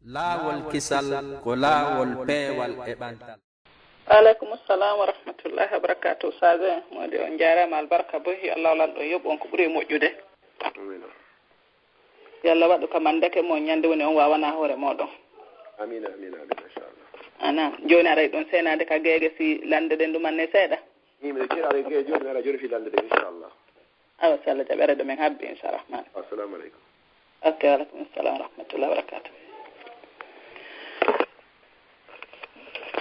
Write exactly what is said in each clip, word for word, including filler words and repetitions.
Laawol kisal ko laawol peewal e ɓantal. Aleykum salam wa rahmatullahi wa barakatuh. Saze, modi on jaaraama, albarka boy. Yo Allah lanɗo yoɓ on ko ɓuri e moƴƴude. Amina. Yo Allah waɗu ka mandake mo ñande woni on waawana hoore moɗon. Amina, amina, amina, inchallah. Ana, jooni aray ɗon seenaade ka geege si lande ɗen ɗuman ne seeɗa. Ni mi kira aray geege jooni, mi ara jooni fi lande ɗen, inchallah. Awa, si Allah jaɓi, aray ɗo men habbi, inchallah. Assalamu aleykum. Ok, wa aleykum salam wa rahmatullahi wa barakatuh.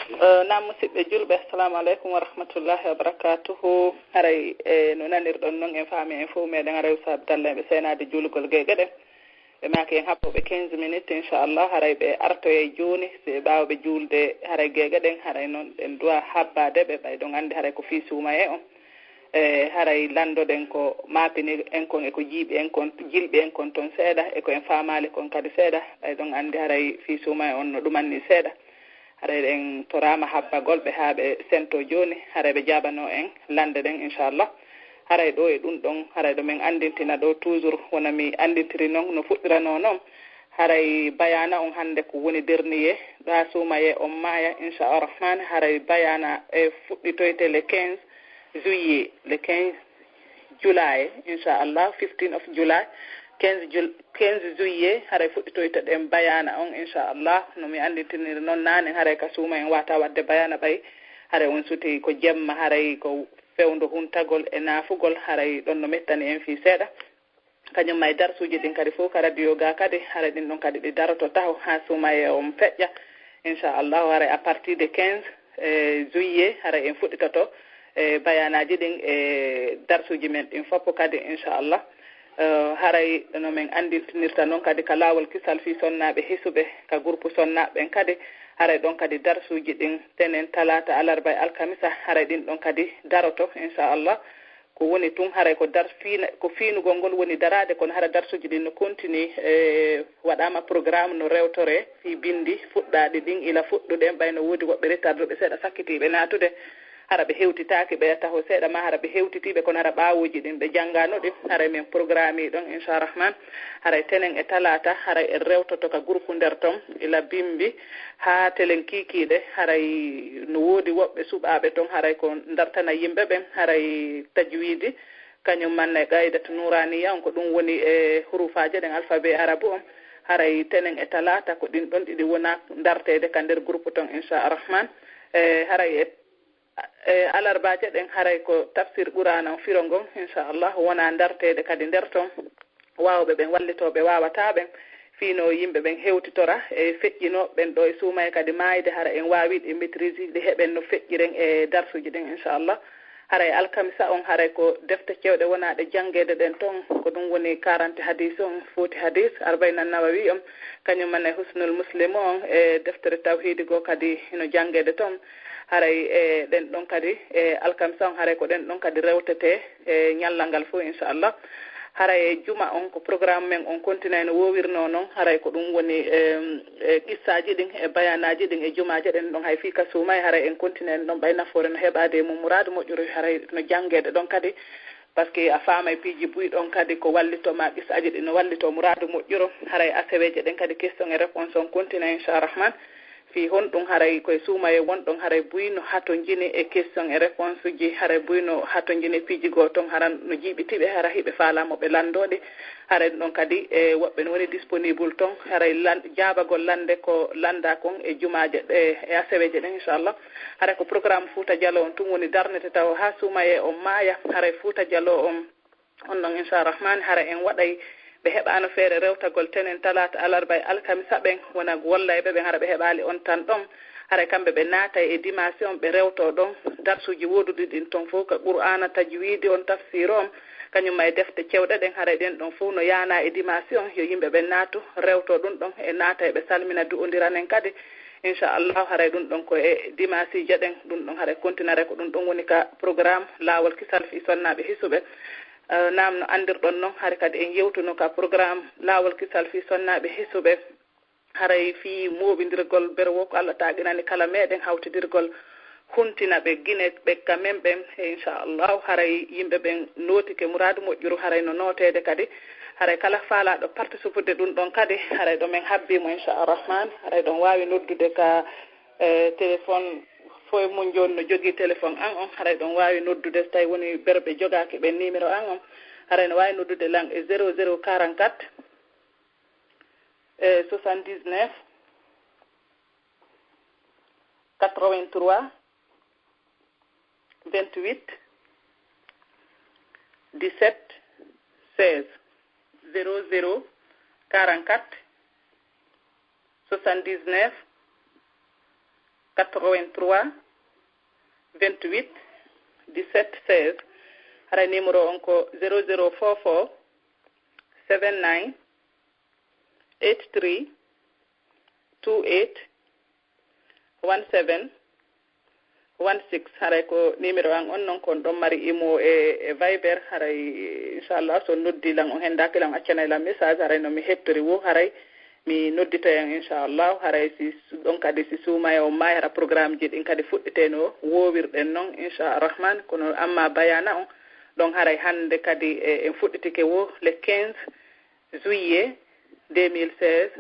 Eh, naam, musidɓe julɓe, assalamu aleykum wa rahmatullahi wa barakatuhu. Haray, eh, no nanirɗon non, en faami en fof meɗen aray Oustaz Abdallah, ɓe seenaade juulugol geege ɗen. Ɓe maaki en haɓɓooɓe quinze minutes, inchallah, haray ɓe artoyay jooni, si ɓe ɓaawa ɓe juulde haray geege ɗen, haray non ɗen duwa habbaade ɓe, ɓay ɗon anndi haray ko fii suumayee on. E haray lanndoɗen ko maapini en kon e ko jiiɓi en kon, jilɓi en kon ton seeɗa, e ko en faamaali kon kadi seeɗa, ɓay ɗon anndi haray fii suumayee on no ɗumanni seeɗa. Haray en toraama habbagol ɓe haa ɓe sento jooni, haray ɓe jaabanoo en lannde ɗen, inchallah. Haray ɗo e ɗum ɗon, haray ɗo men anndintina ɗo toujours, wona mi anndintiri non no fuɗɗiranoo non. Haray bayaana on hannde ko woni dernier, ɗo haa suumayee on maaya, inchallah rahman. Haray bayaana e fuɗɗitoyte le quinze juillet, le quinze juillet, inchallah, fifteen of July, quinze Jul-, quinze juillet, haray fuɗɗitoyta ɗen bayaana on, inchallah. No mi anndintiniri non naane, haray ka suuma en waata waɗde bayaana ɓay, haray on suti ko jemma, haray ko fewndo huntagol e naafugol, haray ɗon no mettani en fii seeɗa. Kañum ma e darsuuji ɗin kadi fof ka radio ga kadi, haray ɗin ɗon kadi ɗi daroto taho haa suumayee on feƴƴa. Inchallahu, haray à partir de quinze, eh, juillet, haray en fuɗɗitoto, eh, bayaanaaji ɗin e darsuuji men ɗin fof kadi, inchallah. Eh, haray no men anndintinirta noon kadi ka laawol kisal fii sonnaaɓe hisuɓe, ka groupe sonnaaɓe ɓen kadi, haray ɗon kadi darsuuji ɗin tenen, talaata, alarba e alkamisa, haray ɗin ɗon kadi daroto, inchallah. Ko woni tun, haray ko dar-, fiina-, ko fiinugol ngol woni daraade, kono hara darsuuji ɗin no continue, e waɗaama programme no rewtoree fii binndi fuɗɗaaɗi ɗin, ila fuɗɗuɗen, ɓay no woodi woɓɓe retarduɓe seeɗa sakkitiiɓe naatude. Hara ɓe hewtitaaki ɓeya taho seeɗa, ma hara ɓe hewtitiiɓe, kono hara ɓaawooji ɗin ɓe janngaano ɗin, haray men programme ɗon, inchallah rahman. Haray tenen e talaata, haray en rewtoto ka groupe nder ton, ila bimbi haa telen kiikiiɗe, haray no woodi woɓɓe suɓaaɓe ton, haray ko dartana yimɓe ɓen, haray tajwiidi, kañum manne e qaidatu nuraniya on, ko ɗum woni e hurufaaje ɗen, alphabet arabu on. Haray tenen e talaata ko ɗin ɗon ɗiɗi wona darteede ka nder groupe ton, inchallah rahman. E haray e E, alarbaaje ɗen haray ko tafsir Qur'aana on firo ngon, inchallah, wona darteede kadi nder ton. Waawɓe ɓen wallitoo ɓe waawataa ɓen, fii no yimɓe ɓen hewtitora e feƴƴinooɓe ɓen ɗo e suumayee kadi maayde, hara en waawi ɗi maîtrise, ɗi heɓen no feƴƴiren e darsuuji ɗin, inchallah. Haray alkamisa on, haray ko defte cewɗe wonaaɗe janngeede ɗen ton, ko ɗum woni quarante hadis on, foti hadis, Arbaina Nawawi on, kañum man e Husnul Muslim on, e deftere tawhiidi goo kadi hino janngeede ton. Haray e ɗen ɗon kadi, e alkamisa on, haray ko ɗen ɗon kadi rewtetee e ñallal ngal fof, inchallah. Haray e juma on, ko programme men on continue no woowirnoo non, haray ko ɗum woni, em, e qissaaji ɗin, e bayaanaaji ɗin, e jumaaje ɗen ɗon, hay fii ka suumayee, haray en continue ɗon, ɓay nafoore no heɓaade e mum, muraadu moƴƴuru, haray no janngeede ɗon kadi. Parce que a faamay piiji buy ɗon kadi ko wallitoo ma, qissaaji ɗin no wallitoo, muraadu moƴƴuru. Haray aseweeje ɗen kadi question e réponse on continue, inchallah rahman. Fii honɗum haray ko e suumayee wonɗon, haray buy no hatonjini e question e réponse uji, haray buy no hatonjini e piiji goo ton, hara no jiiɓitiiɓe, hara hiɓe faalaa mo ɓe lanndoo ɗi. Haray ɗum ɗon kadi e woɓɓe no woni disponible ton, haray lan-, jaabagol lannde ko lanndaa kon e jumaaje ɗe, e aseweeje ɗen, inchallah. Haray ko programme Fuuta Jaloo on tun woni darnete taho haa suumayee on maaya, haray Fuuta Jaloo on, on ɗon, inchallah rahman, hara en waɗay, ɓe heɓaano feere rewtagol tenen, talaata, alarba e alkamisa ɓen, wona wollayɓe ɓen, hara ɓe heɓaali on tan ɗon. Haray kamɓe ɓe naatay e dimanche on, ɓe rewtoo ɗon. Darsuuji wooduɗi ɗin ton fof, ka Qur'aana, tajwiidi on, tafsiir on, kañum ma e defte cewɗe ɗen, haray ɗen ɗon fof no yaana e dimanche on, yo yimɓe ɓen naatu, rewtoo ɗum ɗon, e naata e ɓe salmina, du'ondiranen kadi. Inchallah, haray ɗum ɗon ko e dimanche je ɗen, ɗum ɗon haray continue, ko ɗum ɗon woni ka programme Laawol Kisal fii sonnaaɓe hisuɓe. Eh, naam, no anndirɗon non, hari kadi en yewtuno ka programme Laawol Kisal fii sonnaaɓe hisuɓe. Haray fii mooɓindirgol berwo, ko Allah taaginani kala meɗen hawtidirgol, huntina ɓe Gine ɓe ka men ɓen. E inchallahu, haray yimɓe ɓen nootike muraadu moƴƴuru, haray no nooteede kadi. Haray kala faalaaɗo participude ɗum ɗon kadi, haray ɗo men habbii mo, inchallah rahman. Haray ɗon waawi noddude ka, eh, téléphone, fof e mum jooni no jogii téléphone an on. Haray ɗon waawi noddude so tawi woni ɓerɓe jogaaki ɓen numéro an on. Haray no waawi noddude lan e zéro zéro quarante-quatre, eh, soixante-dix-neuf, quatre-vingt-trois, vingt-huit, dix-sept, seize, zéro zéro quarante-quatre, soixante-dix-neuf, quatre-vingt-trois, vingt-huit, dix-sept, seize. Haray numéro on ko zéro zéro four four seven nine eight three two eight one seven one six. Haray ko numéro an on non, kon ɗon mari Imo e, e Viber. Haray, inchallah, so noddi lan, o hendaaki lan, o accanay lan message. Haray no mi hettori wo, haray mi nodditoyan, inchallah. Haray si su-, ɗon kadi si suumay on maay, hara programme ji ɗin kadi fuɗɗiteno woowirɗen non, inchallah rahman. Kono amma bayana on ɗon, haray hannde kadi, e, en fuɗɗitike wo le quinze juillet deux mille seize,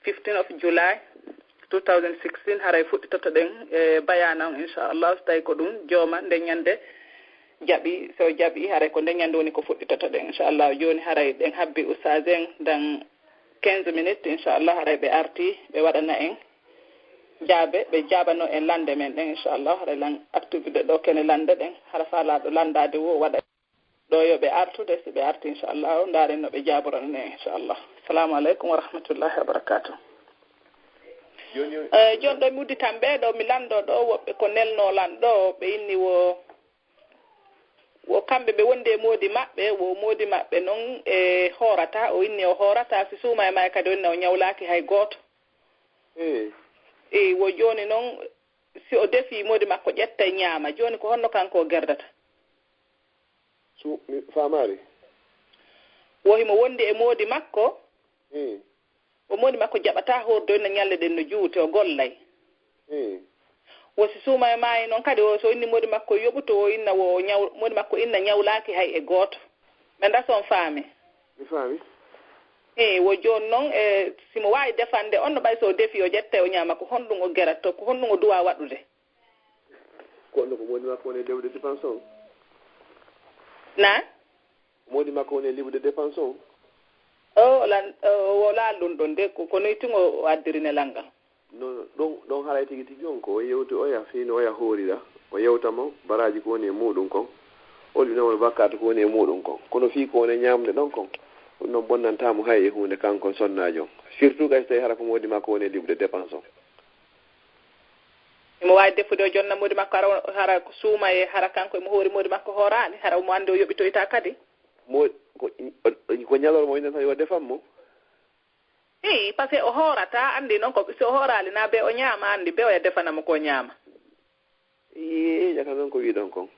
fifteen of July two thousand sixteen. Haray fuɗɗitoto ɗen, e, bayana on, inchallah, so tawi ko ɗum jooma nde ñande jaɓi. So jaɓi, haray ko nde ñande woni ko fuɗɗitoto ɗen, inchallah. Jooni haray ɗen habbi ustaas en dan quinze minutes, inchallah, haray ɓe arti, ɓe waɗana en jaabe, ɓe jaabano en lande men ɗen, inchallah. Haray lan activité ɗo kene lande ɗen, hara faalaaɗo landaade wo waɗa. Ɗo yo ɓe artude, si ɓe arti, inchallah, ndaaren no ɓe jaaborano en, inchallah. Assalamu aleykum wa rahmatullahi wa barakatuh. Eh, jooni ɗo mi udditan ɓe ɗo, mi lanndo ɗo, woɓɓe ko nelno lan ɗo, ɓe inni wo, wo kamɓe ɓe wondi e moodi maɓɓe, wo moodi maɓɓe non e hoorata, o inni o hoorata, si suuma e maay kadi o inni o ñawlaaki hay gooto. Eh. Eh, wo jooni non, si o defi moodi makko ƴetta e ñaama, jooni ko honno kanko o gerdata? Su-, mi faamaali. Wo himo wondi e moodi makko. Hmm. O moodi makko jaɓataa hoordoyna ñalle ɗen no juuti, o gollay. Hmm. Wo si suuma e maayi non kadi, o so inni moodi makko yoɓuto, o inna wo o ñaw-, moodi makko inna ñawlaaki hay e gooto. Ɓe nda so on faami. Mi faami. Ee, wo jooni non, e, si mo waawi defande on, no ɓay so o defi, o ƴetta, o ñaama, ko honɗum o geratto, ko honɗum o duwa waɗude? Ko honno ko moodi makko woni e liɓude dépense on? Na? Moodi makko woni e liɓude dépense on? O, lan, o, o laal ɗum ɗon de, ko, ko noy tun o, o addiri nelal ngal? Non, ɗon, ɗon haray tigi tigi on ko o yewti oya, fii no oya hoorira, o yewta mo baraaji ko woni e muuɗum kon, o ɗum woni bakkaatu ko woni e muuɗum kon. Kono fii ko woni e ñaamde ɗon kon, ɗum ɗon bonnantaa mo hay e huunde kanko sonnaajo on. Surtout kay so tawii hara ko moodi makko woni e liɓude dépense on. Imo waawi defude o jonna moodi makko, hara, hara ko suuma e hara kanko imo hoori moodi makko hooraali, hara omo anndi o yoɓitoytaa kadi. Mo, ko, ko ñalorma o innata yo defan mo? Ii, parce que o hoorata, anndi noon ko, si o hooraali na be o ñaama, anndi be o ya defana mo ko o ñaama. Ii, jaka noon ko wiɗon kon.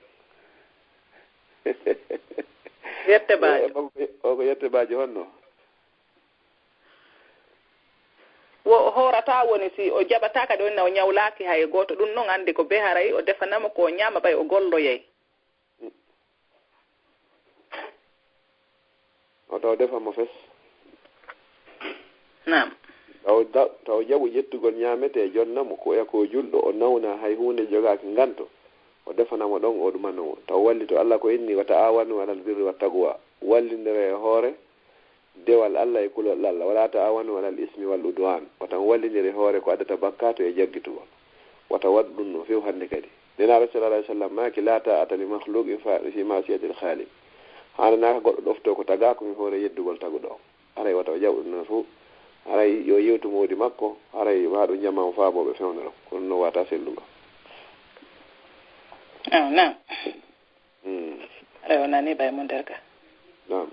Yette baajo. O, o, o ko yette baajo honno? Wo o hoorata woni si o jaɓata kadi on na o ñawlaaki hay gooto. Ɗum noon anndi ko be haray o defana mo ko o ñaama ɓay o golloyay. O taw defa mo fes. Naam. Taw da-, taw jaɓu ƴettugol ñaametee jonna mo ko e ko julɗo o nawna hay huunde jogaaki nganto. O defana mo ɗon o ɗumano mo. Taw wallito Allah ko inni: "Wa ta'awanu alal birri wat taqwa." Wallindere e hoore dewal Allah e kulol Allah. "Wala ta'awanu alal ismi wal udwan." Wata on wallindire hoore ko addata bakkaatu e jaggitugol. Wata waɗu ɗum no few hannde kadi. Neenaaɗo sallallahu alayhi wa sallam maaki: "La ta'ata li makhluqin fa-, fi ma'siyatil khaliq." Haananaaka goɗɗo ɗoftoo ko tagaa ko e hoore yeddugol taguɗo on. Haray wata o jaɓu ɗum no few. Haray yo yewtu moodi makko. Haray maa ɗum jama on faabooɓe fewnoro. Kono no wata sellugol. Ah, naam. Hmm. Haray o nani ɓay mo nder ka. Naam.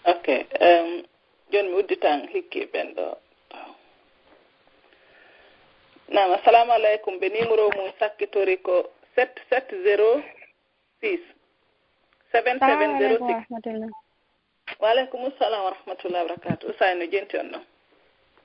Ok. Em, Jooni mi udditan hikki ɓen ɗo. Naam, assalamu aleykum. Ɓe numéro mum sakkitori ko sept sept zéro six, seven seven zéro six. Salamu aleykum wa rahmatullah. Wa aleykum salam wa rahmatullahi wa barakatuh. Usay no jenti on ɗon?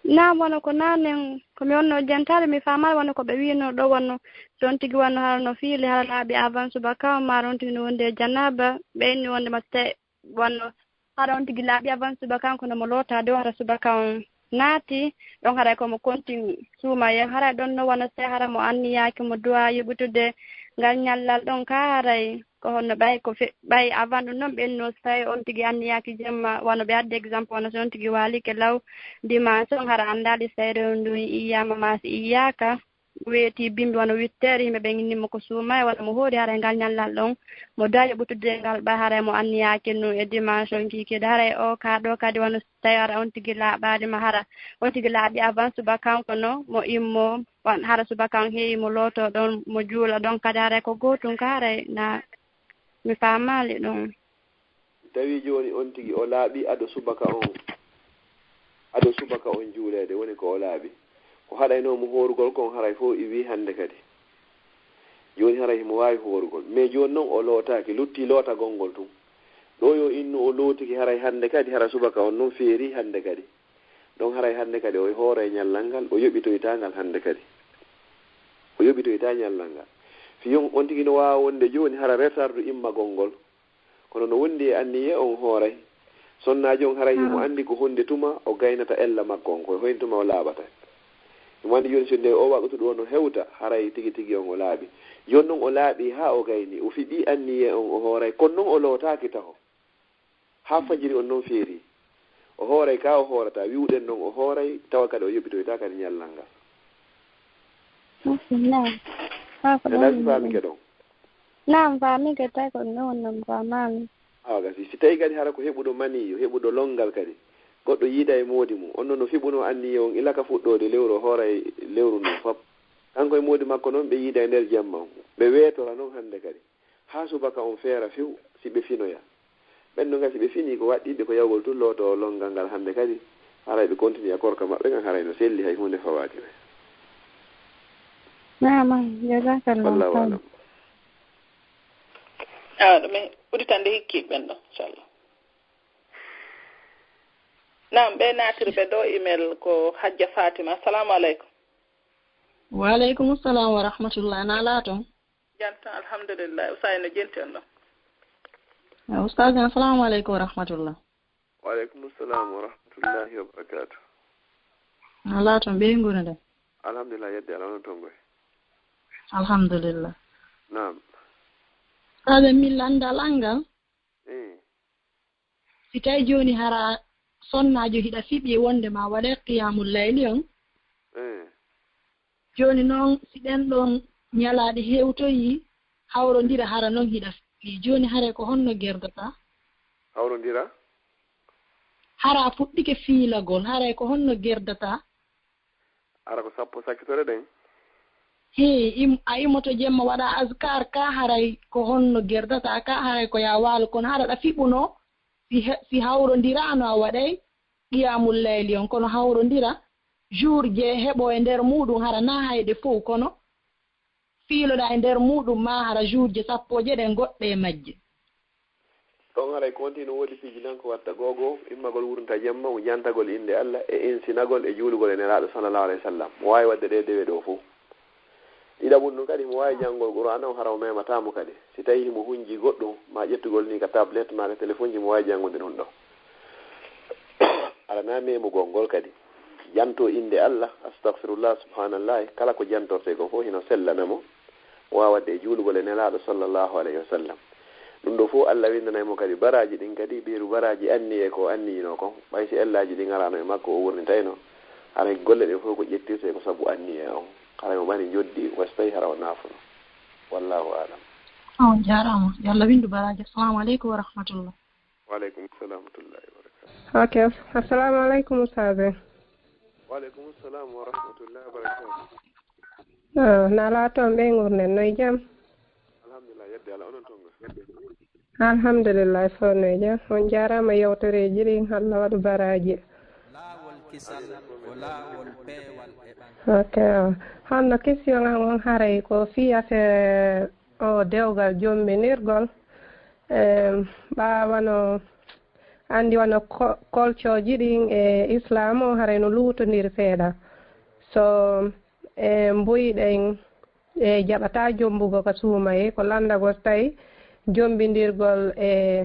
Naam, wano ko naanen, ko mi wonno jentaade, mi faamaali wano ko ɓe wiino ɗo wonno, so on tigi wonno hara no fiili, hara laaɓi avant subaka, maa on tigi no wondi e janaba, ɓe inni wonde ma te-, wonno hara on tigi laaɓi avant subaka on, kono mo loota dow hara subaka on naati, ɗon haray ko mo continue suuma yen. Haray ɗon no wano sey hara mo anniyaaki mo duwa yoɓitude ngal ñallal ɗon ka haray ko honno ɓay ko fe-, ɓay avant ɗum non ɓen no sey on tigi anniyaaki jemma, wano ɓe addi exemple, wano si on tigi waalike law dimanche on hara anndaali sey rewndun iyyaama maa si iyyaaka. Weeti bimbi wano witteere, yimɓe ɓen inni mo ko suuma e wano mo hoori haray ngal ñallal ɗon. Mo duwa yoɓitude ngal ɓay haray mo anniyaaki nun e dimanche on kiikiiɗe. Haray o ka ɗo kadi wano si tawi hara on tigi laaɓaali ma hara on tigi laaɓi avant subaka on, kono mo immo wan-, hara subaka on heewi mo looto ɗon, mo juula ɗon kadi haray ko gootun ka haray na mi faamaali ɗon. Tawi jooni on tigi o laaɓi ado subaka on, ado subaka on juuleede woni ko o laaɓi. Ko haɗaynoo mo hoorugol kon haray fow iwii hannde kadi. Jooni haray himo waawi hoorugol. Mais jooni non o lootaaki, luttii lootagol ngol tun. Ɗoo yo innu o lootike haray hannde kadi, hara subaka on non feerii hannde kadi. Ɗon haray hannde kadi o hooray ñallal ngal, o yoɓitoytaa ngal hannde kadi. O yoɓitoytaa ñallal ngal. Fii on, on tigi no waawa wonde jooni hara retardu immagol ngol. Kono no wondi e anniye on hooray. Sonnaajo on haray himo anndi ko honde tuma o gaynata ella makko on, ko hoyn tuma o laaɓata. Himo anndi jooni so nde o waɗutuɗo no hewta, haray tigi tigi on o laaɓi. Jooni non o laaɓi haa o gayni, o fiɓi anniye on o hooray, kono non o lootaaki taho. Haa fajiri on non feerii. O hooray ka o hoorata, wi'uɗen non o hooray, tawa kadi o yoɓitoytaa kadi ñallal ngal. Naam. Haa ko Nana si faamike ɗon. Naam, faamike tawi ko ɗum woni non faamaami. Awa gasi, si tawi kadi hara ko heɓuɗo maniyu, heɓuɗo lonngal kadi, goɗɗo yiida e moodi mum, on non no fiɓuno anniye on ila ka fuɗɗoode lewru o hooray lewru ndun fop. Kanko e moodi makko non ɓe yiida e nder jemma, ɓe weetora non hannde kadi. Haa subaka on feera few, si ɓe finoya. Ɓen no ngasi ɓe finii ko waɗɗiiɓe ko yawgol tun looto lonngal ngal hannde kadi, haray ɓe kontinii e korka maɓɓe kan, haray no selli, hay huunde fawaaki ɓe. Naam, jazakallahu Wallahu khairan. alam. Awa ɗo min uditande hikkiiɓe ɓen ɗo, inchallah. Naam, ɓe naatiri ɓe ɗo email ko Hajja Fatima. Assalamu aleykum. Wa aleykum salam wa rahmatullah. Na laato? Jantan, alhamdulillah. Usay no jenti on ɗo? Ah, ustaz, assalamu aleykum wa rahmatullah. Wa aleykum salam wa rahmatullahi wa barakatuh. Na laato, ɓe ngure nde? Alhamdulillah, yedde Allah, onon ton goy. Alhamdulillah. Naam. Ustaz, min lanndal an ngal, Eh, si tawi jooni hara sonnaajo hiɗa fiɓi wonde ma waɗe qiyamul layli on, eh. jooni noon si ɗen ɗon ñalaaɗe hewtoyii, hawrondira hara noon hiɗa fiɓi. Jooni haray ko honno gerdata? Hawrondira? Hara a fuɗɗike fiilagol, haray ko honno gerdata? Hara ko sappo sakkitore ɗen? Hii, im-, a immoto jemma waɗa azkar ka, haray ko honno gerdata ka, haray ko ya waalo, kono hara ɗa fiɓuno, si he-, si hawrondiraano a waɗay qiyamul layli on, kono hawrondira jour je heɓo e nder muɗum, hara na hayɗe fow, kono fiiloɗa e nder muɗum ma hara jour je sappo je ɗen goɗɗe e majje. Ɗon haray ko wonti no woodi piiji nan ko watta go'o go'o, immagol wurnta jemma, mo jantagol innde Allah, e insinagol, e juulugol e Nelaaɗo sallallahu alayhi wa sallam. Mo waawi waɗde ɗee dewe ɗoo fow. Ɗiɗaɓun ɗum kadi, mo waawi janngol Qur'aana on hara o memataa mo kadi. Si tawii himo hunji goɗɗum, maa ƴettugol nii ka tablet maa ka telefonji, mo waawi janngude ɗum ɗoo. Alanaa memugol ngol kadi. Janto innde Allah, astagfirullah, subhanallah, kala ko jantortee ko fof hino sellana mo. O waawa waɗde e juulugol e Nelaaɗo sallallahu alayhi wa sallam. Ɗum ɗoo fof Allah winndanay mo kadi baraaji ɗin kadi, ɓeeru baraaji anniye ko anniyinoo kon. Ɓay si ellaaji ɗin araano e makko o wurnitayno, haray golle ɗen fof ko ƴettirtee ko sabu anniye on. Haray mo mari njoddi, wa si tawii hara o naafuno. Wallahu a'lam. On jaaraama. Yo Allah winndu baraaji. Assalamu aleykum wa rahmatullah. Wa aleykum salam wa rahmatullahi wa barakatuh. Ok. Assalamu aleykum, ustaz. Wa aleykum salam wa rahmatullahi wa barakatuh. Ah, na laato on ɓe ngurnen, no e jam? Alhamdulillah, yedde Allah, onon ton goy. Alhamdulillah, fof no e jam. On jaaraama yewtereeji ɗin, Allah waɗu baraaji. Laawol kisal ko laawol peewal e ɓangal. Ok. Honno question an on haray ko fii affaire o dewgal jombinirgol? Em, ɓaa wano anndi wano ko-, kolcooji ɗin e Islam o haray no luutondiri seeɗa. So e mbuy ɗen e jaɓataa jombugol ka suumayee, ko lanndagol so tawi jombindirgol e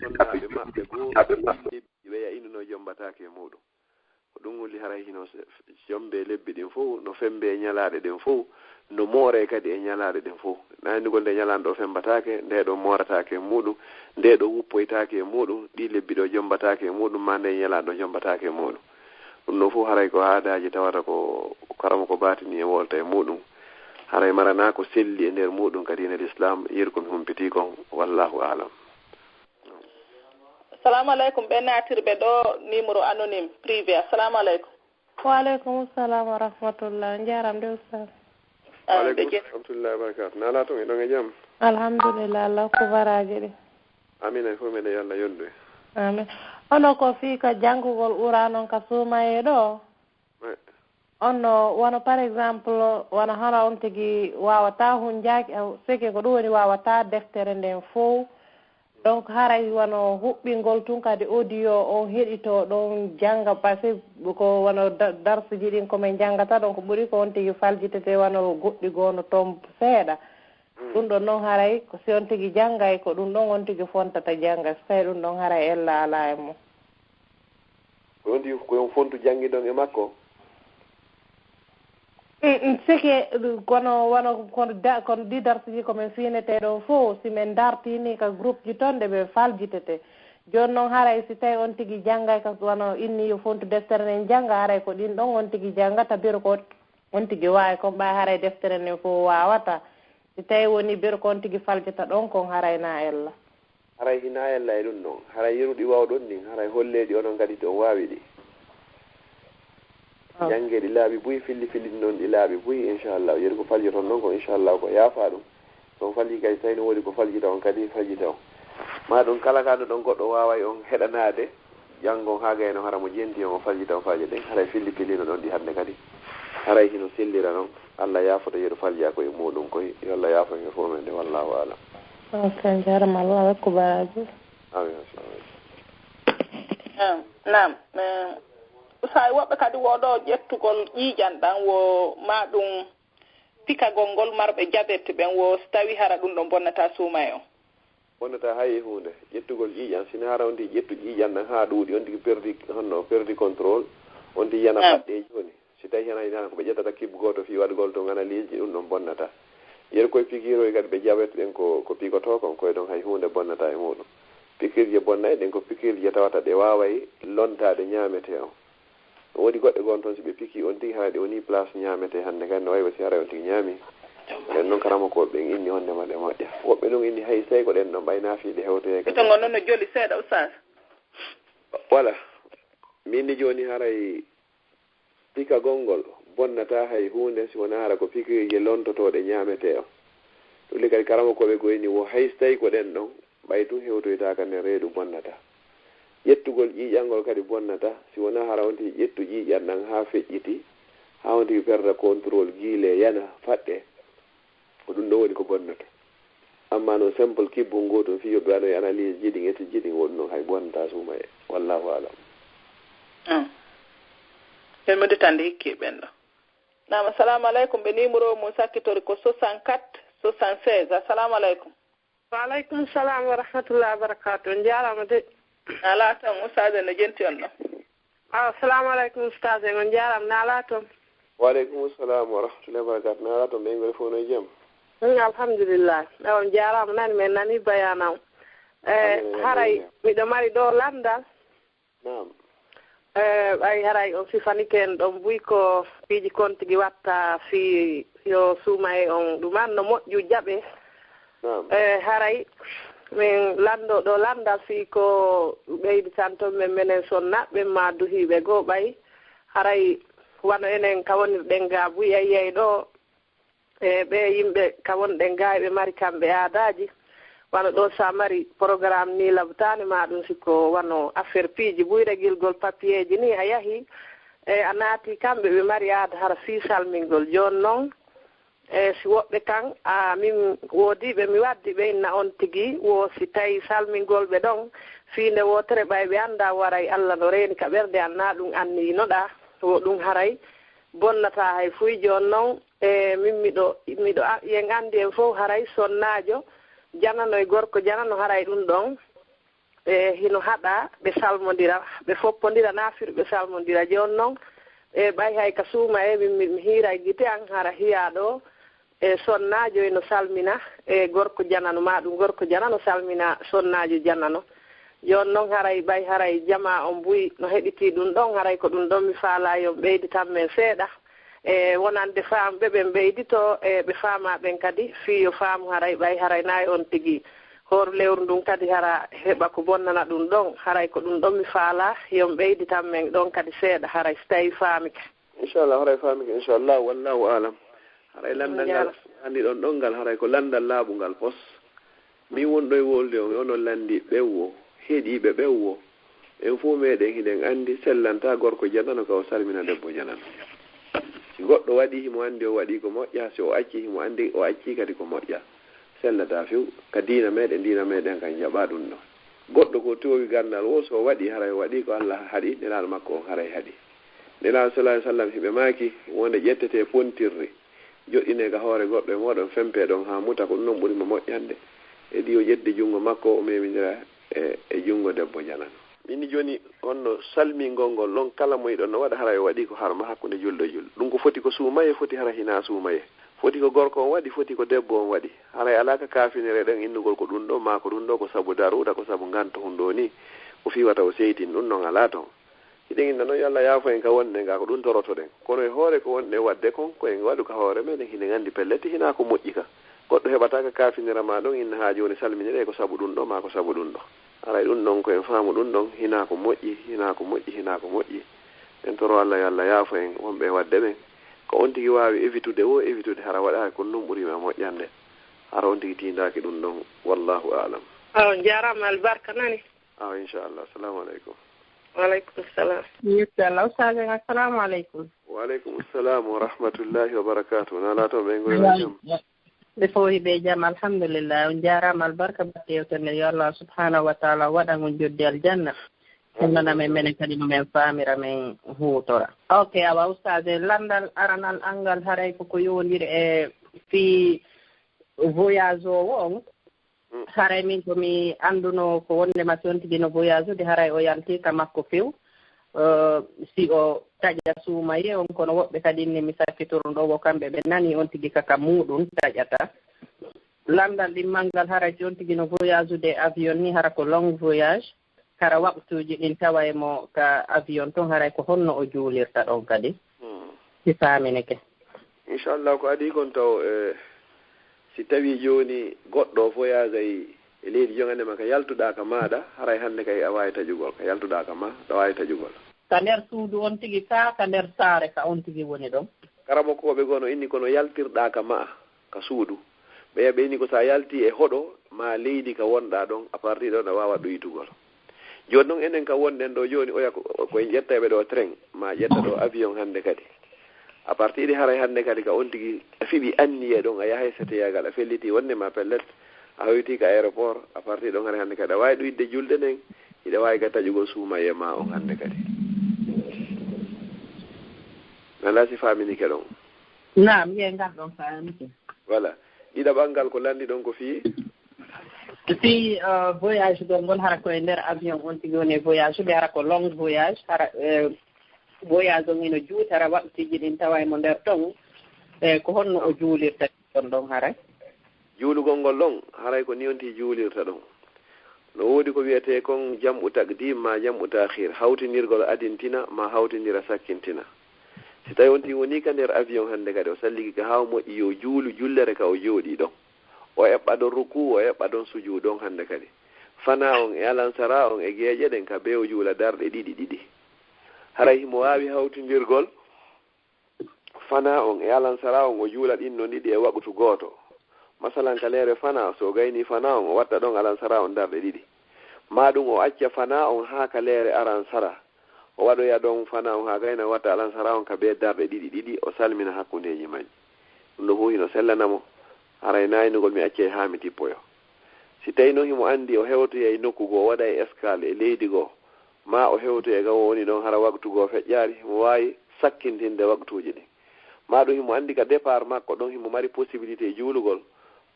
sonnaaɓe maɓɓe goo, ɓe weya innuno jombataake e muuɗum. Ko ɗum wuli haray hino se-, jombe lebbi ɗin fow, no fembe e ñalaaɗe ɗen fow, no moore kadi e ñalaaɗe ɗen fow. Na anndi gol nde ñalaande ɗo fembataake, nde ɗo moorataake e muuɗum, nde ɗo wuppoytaake e muuɗum, ɗi lebbi ɗo jombataake e muuɗum, ma nde ñalaande ɗo jombataake e muuɗum. Ɗum ɗo fow haray ko aadaaji tawata ko karama ko baatini e wolta e muuɗum. Haray marana ko selli e nder muuɗum ka diina Lislaam, yeru ko mi humpitii kon, wallaahu aalam. Assalamu aleykum, ɓe naatirɓe ɗo numéro anonyme privé. Assalamu aleykum. Wa aleykum salam wa rahmatullah. Njaram de ustaz. Ah, ɓe Waaleykum je- rahmatullahi wa barakatuh. Nala to miɗo e jam. Alhamdulillah, Allah ko baraji ɗi. Amin, en fof meɗen yo Allah yondu en. Amin. Ono ko fii ka janngugol Qur'an on ka suumayee ɗo? Ouais. Onno, wano par exemple, wano hara on tigi waawata hunjaaki, seke ko ɗum woni waawata deftere nden fow. Donc haray wano huɓɓingol tun kadi audio on heɗito ɗon jannga, parce que ko wano da-, darsuji ɗin ko min janngata ɗon ko ɓuri ko on tigi faljitete wano goɗɗi goo no toon seeɗa. Ɗum ɗon noon haray ko si on tigi janngay ko ɗum ɗon on tigi fontata jannga, so tawi ɗum ɗon haray ella alaa e mum. Ko on tigi ko on fontu janngidon e makko? Mm, mm, sike, kono wano kono da, kono ɗi darsuji ko min fiinetee ɗon fow, si min dartiini ka groupe ji toon ɗe ɓe faljitete. Jooni noon haray si tawi on tigi janngay ka wano inni yo fontu deftere nden jannga, haray ko ɗin ɗon on tigi janngata, biro ko on tigi waawi kon ɓay haray deftere nden fow waawata. Si tawi woni biro ko on tigi faljata ɗon kon haray na ella. Haray hina ella e ɗum ɗon. Haray yeru ɗi waawɗon ɗin, haray holleeɗi onon kadi to on waawi ɗi. Janngeeɗi laaɓi buy, filli filli ɗi noon ɗi laaɓi buy, inchallah. Yeru ko faljoton ɗon ko inchallah ko yaafa ɗum. So on falji kadi, tawi no woodi ko faljita on kadi, faljita on. Ma ɗum kala ka no ɗon goɗɗo waaway on heɗanaade, janngon haa gayno hara mo jenti on o faljita on faaje ɗen. Haray filli filli no ɗon ɗi hannde kadi. Haray hino sellira noon. Allah yaafoto yeru falja ko e muuɗum koy. Yo Allah yaafo himɓe fof men de, wallaahu aalam. Ok, njaaraama, Allah waɗa ko baraji. Amin, assalamu aleykum. Naam, naam. Eh, Usay, woɓɓe kadi woɗo ƴettugol ƴiiƴan ɗan wo ma ɗum pikagol ngol marɓe jabet ɓen wo so tawi hara ɗum ɗon bonnata suumayee on. Bonnata hay e huunde. Ƴettugol ƴiiƴan, sina hara on tigi ƴettu ƴiiƴan ɗan haa ɗuuɗi, on tigi perdi, honno, perdi contrôle, on tigi yana Naam. Faɗɗe jooni. Si tawi hena, hena ko ɓe ƴettata kib gooto fii waɗugol tun analyse ji, ɗum ɗon bonnata. Yeru koye pikiiroy kadi ɓe jabet ɓen ko, ko pikotoo kon, koye ɗon hay huunde bonnata e muuɗum. Pikiirje bonnay ɗen ko pikiirje tawata ɗe waaway lontaade ñaametee on. No woodi goɗɗe goo toon, si ɓe pikii on tigi, hara ɗe wonii place ñaametee hannde kadi, no wayi wa si haray on tigi ñaami. Ɗen noon karamokooɓe ɓen inni honnde ma ɗe moƴƴa. Woɓɓe noon inni hay sey ko ɗen ɗon ɓay naafii ɗe hewtoyee kadi. Pito ngol noon no joli seeɗa, Oustaz. Voilà. Min ni jooni haray pikagol ngol bonnataa hay huunde si wonaa hara ko pikiirje lontotooɗe ñaametee on. Ɗum le kadi karamokooɓe goo inni wo hay so tawi ko ɗen ɗon, ɓay tun hewtoytaaka nder reedu bonnataa. Ƴettugol ƴiiƴan ngol kadi bonnataa, si wonaa hara on tigi ƴettu ƴiiƴan ɗan haa feƴƴiti, haa on tigi perda contrôle, giilee, yana, faɗɗee. Ko ɗum ɗon woni ko bonnata. Amma noon simple kibbun gootun fii yo ɓe waɗoy analyse ji ɗin, étude ji ɗin, wo ɗum ɗon hay bonnataa suumayee. Wallaahu aalam. Mm. Ɓe muritande hikki ɓen ɗo. Naam, assalamu aleykum. Ɓe numéro mum sakkitori ko soixante-quatre soixante-seize. Assalamu aleykum. Wa aleykum salam wa rahmatullahi wa barakatuh. On njaaraama de. Alaa tan, Oustaz en no jenti on ɗo. Assalamu aleykum Oustaz en, on njaaraama. Naalaa toon? Wa aleykum salam wa rahmatullahi wa barakatuh. Naalaa toon, ɓe ngol fof no e jam? Mm, alhamdulillah. On njaaraama, nani, men nani bayaana on. Eh, Amin, amin, haray amin. Miɗo mari ɗo lanndal. Naam. Eh, ɓay haray on sifanike en ɗon buy ko piiji kon tigi watta fii Yo suumaye on ɗuman no moƴƴu jaɓe. E haray min lanndo ɗo lannda fii ko ɓeyditanto men menen sonnaɓe maa duhiiɓe goo ɓay haray wano enen ka wonirɗen gaa buy ayyay ɗo e ɓee yimɓe ka wonɗen gaa eɓe mari kamɓe aadaaji wano ɗo so a mari porogaram ni labtaani maa ɗum si ko wano affaire piiji buyregilgol papiyeeji ni a yahi e a naati kamɓe ɓe mari aada hara fii salmingol jooni noon e si woɓɓe kan a min woodiiɓe mi waddi ɓe inna on tigi wo si tawi salmingol ɓe ɗon fii nde wootere ɓay ɓe annda waray allah no reeni ka ɓerde an naa ɗum anniyinoɗaa wo ɗum haray bonnataa hay fuy jooni noon e min miɗo miɗo yen anndi en fof haray sonnaajo janano e gorko janano haray ɗum ɗon e hino haɗa ɓe salmondira ɓe foppondira naa firo ɓe salmondira jooni noon e ɓay hay ka suuma e min mi hiiray gite an hara hiyaa ɗo e sonnaajo eno salmina e gorko janano maa ɗum gorko janano salmina sonnaajo janano jooni noon haray ɓay haray jamaa on buy no heɗitii ɗum ɗon haray ko ɗum ɗon mi faalaa yo ɓeyditan men seeɗa e wonande faamɓe ɓen ɓeydito e ɓe faamaa ɓen kadi fii yo faamu haray ɓay haray naa e on tigi hooru lewru ndun kadi hara heɓa ko bonnana ɗum ɗon haray ko ɗum ɗon mi faalaa yo ɓeyditan men ɗon kadi seeɗa haray si tawii faamike. Inchallah haray faamike inchallah wallahu alam. Haray lanndal ngal anndi ɗon ɗon ngal haray ko lanndal laaɓungal pos. Min won ɗo e wolde on onon lanndi ɓewwo heɗiiɓe ɓewwo en fof meɗen hiɗen anndi sellanta gorko janano ka o salmina debbo janano. Si goɗɗo waɗi himo anndi o waɗi ko moƴƴa si o acci himo anndi o acci kadi ko moƴƴa. Sellataa few ka diina meɗen diina meɗen kan jaɓa ɗum ɗo. Goɗɗo ko towi gandal wo so waɗi haray waɗi ko allah haɗi nelaaɗo makko on haray haɗi. Nelaaɗo sallallahu alaihi wasallam hiɓe maaki wonde ƴettete pontirri joɗɗine ka hoore goɗɗo e moɗon fempe ɗon ha muta ko ɗum ɗon ɓuri mo moƴƴande. E ɗi o ƴetti junngo makko o memindira e e junngo debbo janano. Min ni jooni honno salmingol ngol ɗon kala mo yiɗon no waɗa haray o waɗi ko harma hakkunde julɗo e julɗo ɗum ko foti ko suumaye foti hara hina suumaye. Foti ko gorko on waɗi foti ko debbo on waɗi. Haray alaa ka kaafinire ɗen innugol ko ɗum ɗo maa ko ɗum ɗo ko sabu daruura ko sabu nganto hun ɗo ni ko fii wata o seytin ɗum ɗon alaa ton. Hiɗen inna noon yo allah yaafo en ka wonɗen ga ko ɗum torotoɗen kono e hoore ko wonɗen waɗde kon ko en waɗu ka hoore meɗen hiɗen anndi pellet hina ko moƴƴi ka. Goɗɗo heɓata ka kaafinira ma ɗon inna haa jooni salminire ko sabu ɗum ɗo maa ko sabu ɗum ɗo. Haray ɗum ɗon ko en faamu ɗum ɗon hina ko moƴƴi hina ko moƴƴi hina ko moƴƴi. En toro allah yo allah yaafo en wonɓe e waɗde ɓen. Ko on tigi waawi evitude woo evitude hara waɗaaki kono ɗum ɓuri ma moƴƴande. Hara on tigi tiindaaki ɗum ɗon. Wallaahu aalam. Aw jaaraama albarka nani. Aw inchallah assalamu aleykum. Waaleykum salam. Inchallah ustaaji en assalamu aleykum. Waaleykum salam wa rahmatullahi wa barakatuh na laato ɓe ngoyno jam. Ɓe fof hiɓe jam alhamdulillah on jaaraama albarka batte yewtere nde yo allah subhanahu wa taala waɗan on joddi aljanna. Nana men menen kadi no men faamira men huutora. Ok awa ustaaji lanndal aranal anngal haray koko yowondiri e fii voyage o on. Haray min ko mi annduno ko wonde ma si on tigi no voyage ude haray o yalti ka makko few si o taƴa suumaye on kono woɓɓe kadi inni mi sakkitoro ɗo wo kamɓe ɓe nani on tigi kaka muɗum taƴata. Lanndal ɗimmal ngal haray si on tigi no voyage ude avion ni hara ko long voyage. Hara waqtuuji ɗin tawa e mo ka avion ton haray ko honno o juulirta ɗon kadi si faaminike. Inchallah ko adii kon taw e si tawii jooni goɗɗo o voyagay e leydi jogande ma ka yaltuɗaa ka maaɗa haray hannde kay a waawi taƴugol ka yaltuɗaa ka ma ɗa waawi taƴugol. Ka nder suudu on tigi kaa ka nder saare ka on tigi woni ɗon. Karamokooɓe goo no inni kono yaltirɗaa ka ma'a ka suudu ɓeya ɓe inni ko so a yaltii e hoɗo maa leydi ka wonɗaa ɗon a partii ɗon a waawat ɗoytugol. Jooni noon enen kam wonɗen ɗo jooni oya ko en ƴettayɓe ɗo train ma ƴetta ɗo avion hannde kadi. A partii ɗi haray hannde kadi ka on tigi a fiɓi anniye ɗon a yahay seteyagal a fellitii wonde ma pellet a hoytii ka aéroport a partii ɗon haray hannde kadi a waawi ɗuyde julde nden hiɗa waawi kadi taƴugol suumayee ma on hannde kadi. Nala si faaminike ɗon. Naam ye ngal ɗon faamike. Voilà. Ɗiɗaɓal ngal ko lanndi ɗon ko fii. Fii voyage gol ngol hara koye nder avion on tigi woni voyage ude hara ko long voyage hara voyage on ino juuti hara waɓtiji ɗin tawa emo nder ton. E ko honno o juulirta ɗon ɗon haray? Juulugol ngol ɗon haray ko ni on tigi juulirta ɗon. No woodi ko wiyetee kon jam'u taqdim maa jam'u taakhir hawtindirgol adintina maa hawtindira sakkintina. Si tawii on tigi wonii ka nder avion hannde kadi, o salliki ka haa o moƴƴi, yo juulu jullere ka o jooɗii ɗon. O eɓɓa ɗon rukuu, o eɓɓa ɗon sujuudu on hannde kadi. Fanaa on e alansaraa on e geeƴe ɗen ka bee o juula darɗe ɗiɗi ɗiɗi. Haray himo waawi hawtindirgol fanaa on e alansaraa on, o juula ɗin non ɗiɗi e waqtu gooto. Masalan, ka leere fanaa, so o gaynii fanaa on, o watta ɗon alansaraa on darɗe ɗiɗi. Maa ɗun o acca fanaa on haa ka leere alansaraa. O waɗoya ɗon fanaa on haa gayna, o watta alansaraa on ka bee darɗe ɗiɗi ɗiɗi, o salmina hakkundeeji majji. Ɗun ɗon fow hino sellana mo, haray naynugol mi accay haa mi tippoyo. Si tawii non himo anndi o hewtoyay nokku goo, o waɗay escale e leydi goo, maa o hewtoya ga o woni ɗon hara waqtu goo feƴƴaali, himo waawi sakkintinde waqtuuji ɗin. Maa ɗun himo anndi ka départ makko ɗon himo mari possibilité juulugol,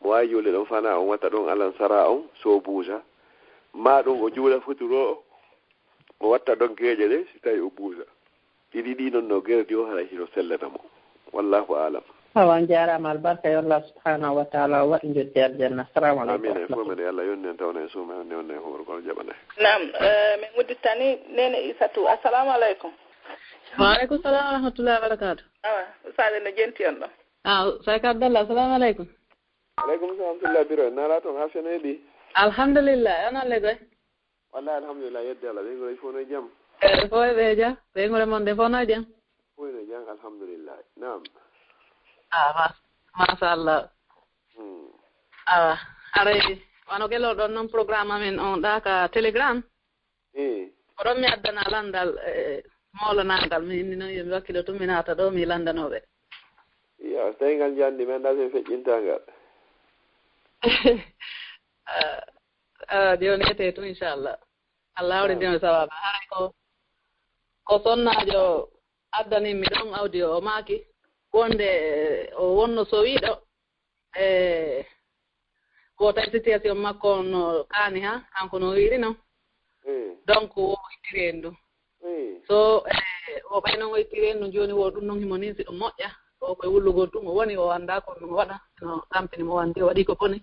mo waawi juulde ɗon fanaa on, watta ɗon alansaraa on, so o buusa. Maa ɗun o juula futuro o, o watta ɗon geeƴe ɗen, si tawii o buusa. Ɗiɗi ɗii non no gerdi o, haray hino sellana mo. Wallahu aalam. Awa, on jaaraama, albarka yo Allah subhanahu wa taala o waɗu njoɓdi aljanna. Assalamu aleykum. Amiin. En fow men, yo Allah yonnu en, tawna en suuma, yonnu en, yonnu en hoorugol, jaɓana en. Naam, eh, min uddittani Neene Isatu. Assalamu aleykum. Wa aleykum salam wa rahmatullahi wa barakatuh. Awa, Ustaaz no jenti on ɗon? Ah, Sayka Abdallah, assalamu aleykum. Aleykum salam, tullah biro, en naalaa toon, haa fene heɓi? Alhamdulillah, on alle goy? Wallahi, alhamdulillah, yedde Allah, ɓeynguure fof no e jam? Ɓe fof ɓe e jam, ɓeynguure mon nde fof no e jam? Fof no e jam, alhamdulillah, naam. Ah, ma-, machallah. Hmm. Awa, haray, wano gelorɗon noon programme amen on ɗa ka Telegram. Eh. Ko ɗon mi addana lanndal, eh, mawlanangal, mi inni noon yo mi wakkilo tun mi naata ɗo mi lanndanoɓe. Iyo, so tawi ngal njanndi men dal sen feƴƴinta ngal. Ah, ah, jooni ete tun, inchallah. Allah hawri jooni sawaaba. Haray ko, ko sonnaajo addanimmi ɗon audio, o maaki wonde, eh, o wonno sowiiɗo. E ko tawi situation makko on no kaani ha, kanko no wiiri non. Mm. Donc, o itti reendu. Mm. So, eh, o ɓay non o itti reendu, jooni wo ɗum non himo ninsi ɗum moƴƴa. O koye wullugol ɗum o woni, o anndaa ko ɗum o waɗa. No tampini mo wandi, o waɗi ko boni.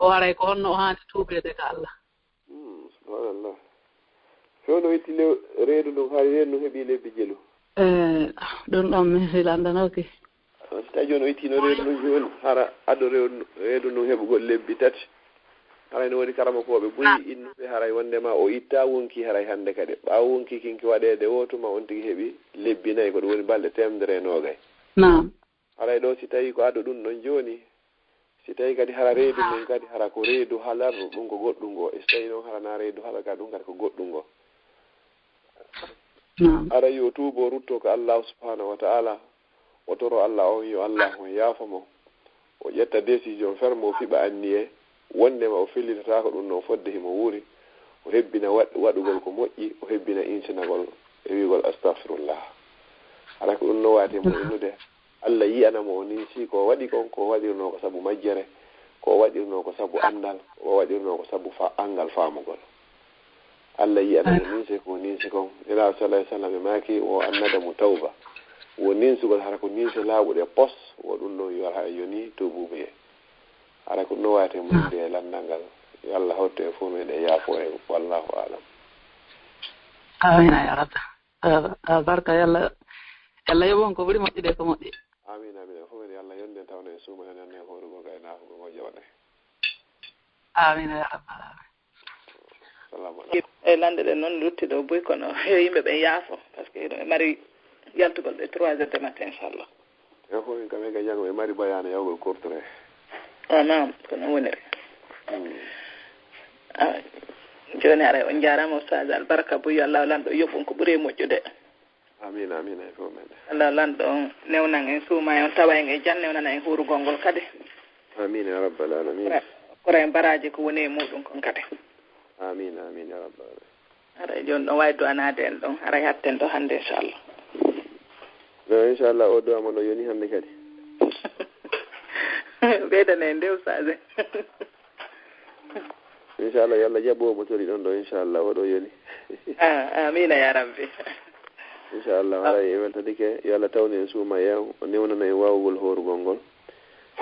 O haray ko honno o haani tuubeede ka Allah. Hmm, subhanallah. Fewndo itti le-, reedu ndun, hari reedu ndun heɓi lebbi jelu. Eh, ɗum ɗon mi hilandanoki. Ah, si tawi jooni o ittino reedu ndun jooni, hara ado reedu, reedu ndun heɓugol lebbi tati. Haray no woni karamokooɓe buy innuɓe haray wondema o itta wonki haray hannde kadi. Ɓaawo wonki kinki waɗeede woo tuma on tigi heɓi lebbi nayi, ko ɗum woni balɗe teemedere e noogay. Naam. Haray ɗo, si tawii ko ado ɗum ɗon jooni, si tawii kadi hara reedu ndun kadi hara ko reedu halal, ɗum ko goɗɗum ngo. E si tawii noon hara na reedu halal ka, ɗum kadi ko goɗɗum ngo. Naam. Haray yo tuubo, rutto ko Allahu subhanahu wa ta'ala, o toro Allah on yo Allah on yaafo mo, o ƴetta décision ferme, o fiɓa anniye, wondema o fellitataako ɗum ɗon fodde himo wuuri, o hebbina waɗ-, waɗugol ko moƴƴi, o hebbina insinagol e wi'ugol astahfirullah. Hara ko ɗum no waati mo innude, Allah yi'ana mo o ninsi ko o waɗi kon, ko o waɗirno ko sabu majjere, ko o waɗirno ko sabu anndal, ko o waɗirno ko sabu fa-, anngal faamugol. Allah yi'ana mo ninse ko o ninsi kon. Nelaaɗo sallallahu alaihi wasallam e maaki, wo annadamu tawba. Wo ninsugol hara ko ninse laaɓuɗe pos, wo ɗum ɗon yo hara yoni tuubuɓe. Hara ko no waate mo inde e lanndal ngal. Yo Allah hawtu en fof meɗen yaafo en. Wallahu a'lam. Amina ya Rabbi. Ah, ah, barka, yo Allah, yo Allah yoɓu on ko ɓuri moƴƴude ko moƴƴi. Amin, amin. En fof meɗen yo Allah yonde tawno en suuma, en yonde hoorugol gaynaako ngo jaɓane. Amina ya Rabbal alamin. Salamu aleykum. E lande ɗen noon lutti ɗo buy, kono yo yimɓe ɓen yaafo, parce que hiɗo mari yaltugol ɓe trois heures de matin, inchallah. Yo ko min kam e ka jango ɓe mari bayaana yawgol kortore. O naam, ko noon woniri. Hmm. Ah, jooni haray on njaaraama, Ustaaz, albarka buy, yo Allah lanɗo yoɓ on ko ɓuri e moƴƴude. Amin, amin, e fof men. Allah lanɗo on newnan en, suuma en, on tawa en e jam, newnana en huurugol ngol kadi. Amin ya rabbal alamin. Kora, kora en baraaji ko woni e muɗum kon kadi. Amin, amin ya rabbal alamin. Haray jooni ɗon waawi du'anaade en ɗon, haray hatten ɗo hannde, inchallah. No, inchallah, o du'a mo no yoni hannde kadi. Ɓeydane en nde, Ustaaz. Inchallah, yo Allah jaɓu o mo tori ɗon ɗo, inchallah, oɗo yoni. Ah, amina ya rabbi. Inchallah, haray e weltadike, yo Allah tawnu en suuma e o newnana en waawugol hoorugol ngol.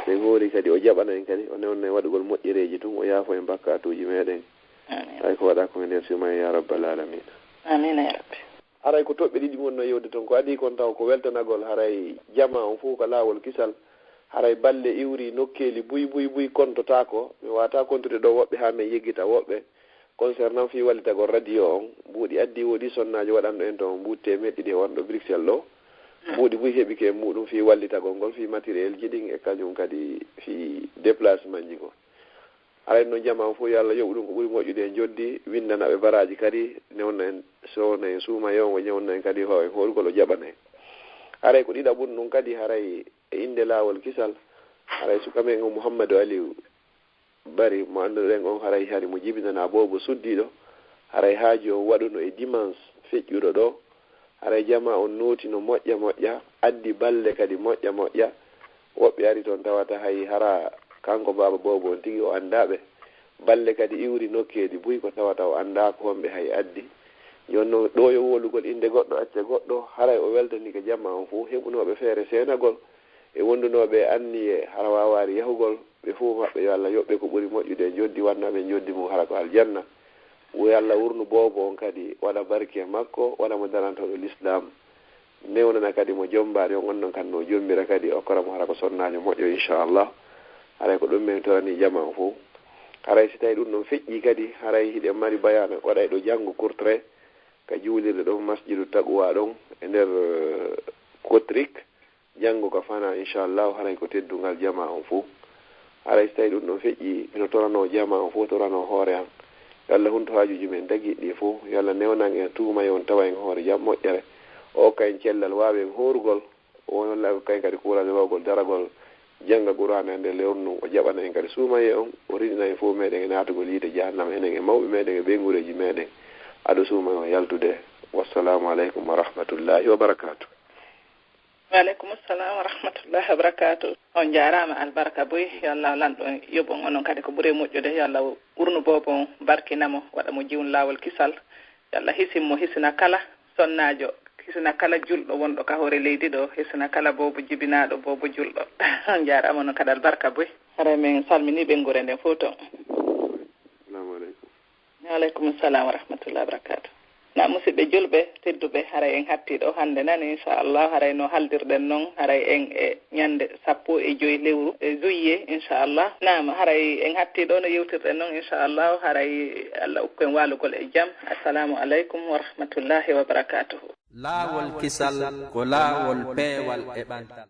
Min hoori kadi, o jaɓana en kadi, o newnana en waɗugol moƴƴereeji tun, o yaafo en bakkatuuji meɗen. Amin. Hay ko waɗa ko e nder suuma en, ya rabbal alamin. Amina ya rabbi. Haray ko toɓɓe ɗiɗi wonno yewde toon. Ko adii kon taw ko weltanagol, haray jamaa on fof ko laawol kisal. Haray balle iwri nokkeeli buy buy buy kontotaako. Mi waawataa kontude ɗo woɓɓe haa min yeggita woɓɓe. Concernant fii wallitagol radio on, mbuuɗi addi woodi sonnaajo waɗanɗo en toon mbuuɗi teemeɗɗe ɗiɗi e wonɗo Bruxelles ɗo. Mbuuɗi buy heɓike e muuɗum fii wallitagol ngol, fii matériel ji ɗin e kañum kadi fii déplacement ji goo. Haray noon jamaa on fof yo Allah yoɓu ɗum ko ɓuri moƴƴude e njoɓdi, winndana ɓe baraaji kadi, newna en, sowna en suuma yewngo, newna en kadi ho-, en hoorugol o jaɓana en. Haray ko ɗiɗaɓun ɗum kadi, haray e innde laawol kisal, haray suka men o Muhammadu Aliyu Bari mo annduɗen on, haray hari mo jibinanaa boobo suddiiɗo, haray haaju on waɗuno e dimanche feƴƴuɗo ɗo, haray jamaa on nooti no moƴƴa moƴƴa, addi balle kadi moƴƴa moƴƴa. Woɓɓe ari toon tawata hay hara kanko baaba boobo on tigi o anndaa ɓe. Balle kadi iwri nokkeeli buy ko tawata o anndaa ko honɓe hay addi. Jooni noon ɗo yo wowlugol innde goɗɗo, acca goɗɗo, haray o weltanike jamaa on fof, heɓunooɓe feere seenagol e wondunooɓe e anniye hara waawaari yahugol, ɓe fof maɓɓe yo Allah yoɓ ɓe ko ɓuri moƴƴude e njoɓdi, waɗna ɓe njoɓdi mum hara ko aljanna. Yo Allah wurnu boobo on kadi, waɗa barke e makko, waɗa mo darantooɗo lislaam. Newnana kadi mo jommbaari on, on noon kadi no jommbira kadi, okkora mo hara ko sonnaajo moƴƴo, inchallah. Haray ko ɗum min torani jamaa on fof. Haray si tawii ɗum ɗon feƴƴii kadi, haray hiɗen mari bayaana waɗayɗo janngo kurtre ka juulirde ɗon, Masjidu Taqwa ɗon e nder, eh, Kotrik. Janngo ka fana, inchallahu, haray ko teddungal jamaa on fof. Haray si tawii ɗum ɗon feƴƴii, hino toranoo jamaa on fof, toranoo hoore an. Yo Allah huntu haajuuji men dagiiɗi ɗi fof. Yo Allah newnan en tuuma, yo on tawa en hoore jam moƴƴere. O okka en cellal, waawi en hoorugol. O walla okka en kadi kuuraade wawgol daragol, jannga Qur'aana e nder lewru ndun. O jaɓana en kadi suumayee on. O rinɗina en fof meɗen e naatugol yiite jahannama, enen e mawɓe meɗen e ɓeynguureeji meɗen. Ado suumayee on yaltude. Wassalaamu aleykum wa rahmatullahi wa barakaatuh. Wa aleykum salam wa rahmatullahi wa barakaatuh. On njaaraama, albarka buy. Yo Allah lanɗo yoɓ on onon kadi ko ɓuri moƴƴude. Yo Allah wurnu boobo on, barkina mo, waɗa mo jiwnu laawol kisal. Yo Allah hisin mo, hisina kala sonnaajo, hisina kala julɗo wonɗo ka hoore leydi ɗo, hisina kala boobo jibinaaɗo, boobo julɗo. On njaaraama onon kadi, albarka buy. Haray min salminii ɓeynguure nden fof toon. Assalamu aleykum. Wa aleykum salam wa rahmatullahi wa barakaatuh. Na musidɓe julɓe tedduɓe, haray en hatti ɗo hannde nan, inchallah, haray no haldirɗen non, haray en e ñannde sappo e joy lewru e juillet, inchallah. Naam, haray en hatti ɗo no yewtirɗen non, inchallah, haray Allah ukku en waalugol e jam. Assalamu aleykum wa rahmatullahi wa barakaatuhu. Laawol kisal ko laawol peewal e ɓantal.